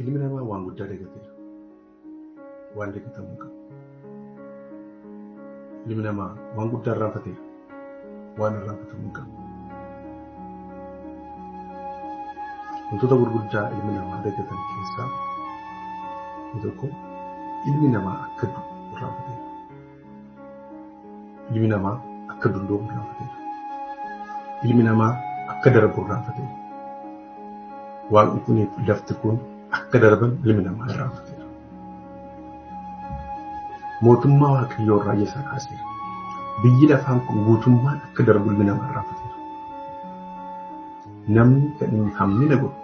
Ilmi namaa waan guddaa dagateera. Waan dagatamuu qabu. Ilmi namaa waan guddaa irraanfateera. Waan irraanfatamuu qabu. Wantoota gurguddaa ilmi namaa dagatan keessaa inni tokko ilmi namaa akka du'u irraanfateera. Ilmi namaa akka dulloomu irraanfateera. Ilmi namaa akka darbu irraanfateera. Waaqni kunii fi lafti kun akka darban ilmi namaa irraanfateera. Mootummaa Waaqayyoo irraa ija isaa kaaseera. Biyyi lafaan kun guutummaan akka darbu ilmi namaa irraanfateera. Namni kan inni hammina godhu,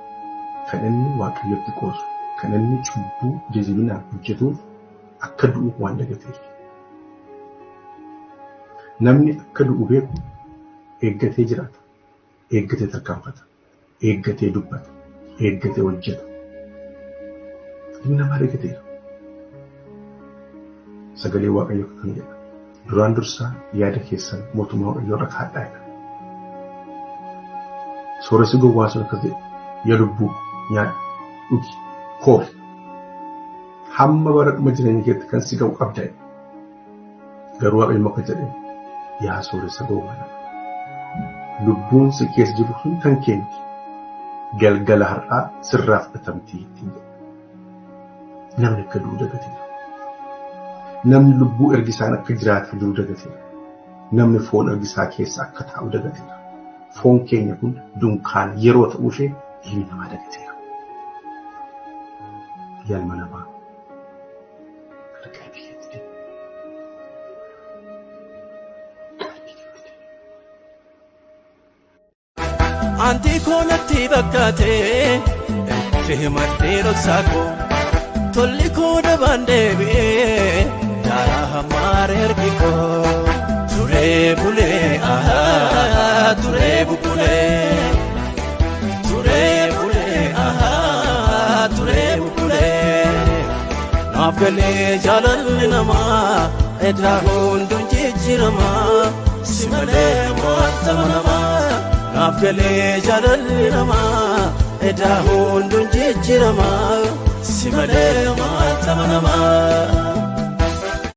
kan inni Waaqayyotti qoosu, kan inni cubbuu jajjabinaan hojjetuuf akka du'u waan dagateef. Namni akka du'u beeku eeggatee jiraata, eeggatee tarkaanfata, eeggatee dubbata, eeggatee hojjeta. Ilmi namaa dagateera. Sagalee Waaqayyoo kan jedha. Duraan dursaa yaada keessan mootummaa Waaqayyoo irra kaa'adhaa jedha. Sooressi gowwaa sun akkas jedhe, yaa lubbuu nyaadhu, dhugi, koori. Hamma bara dhuma jireenya keetti kan si ga'u qabda jedhe. Garuu Waaqayyo akka jedhe, yaa sooressa gowwaa nama. Lubbuun si keessa jiru sun kan kee miti. Galgala har'aa sirraa fudhatamtii ittiin jedhe. Namni akka du'u dagateera. Namni lubbuu ergisaan akka jiraataa jiru dagateera. Namni foon ergisaa keessa akka taa'u dagateera. Foon keenya kun dunkaana yeroo ta'uu ishee ilmi namaa dagateera. Yaa ilma namaa gara qalbii keetti deebi'i. Qalbii keetti deebi'i. Anti koo natti fakkaate itti himadhee dhoksaa koo tolli koo dabaan deebi'ee daaraa hammaare harki koo turee bulee ahaa turee bubulee turee bulee ahaa turee bubulee naaf galee jaalalli namaa edaa hunduun jijjiiramaa si malee mo'atama namaa naaf galee jaalalli namaa edaa hunduun jijjiiramaa si malee mo'atama namaa.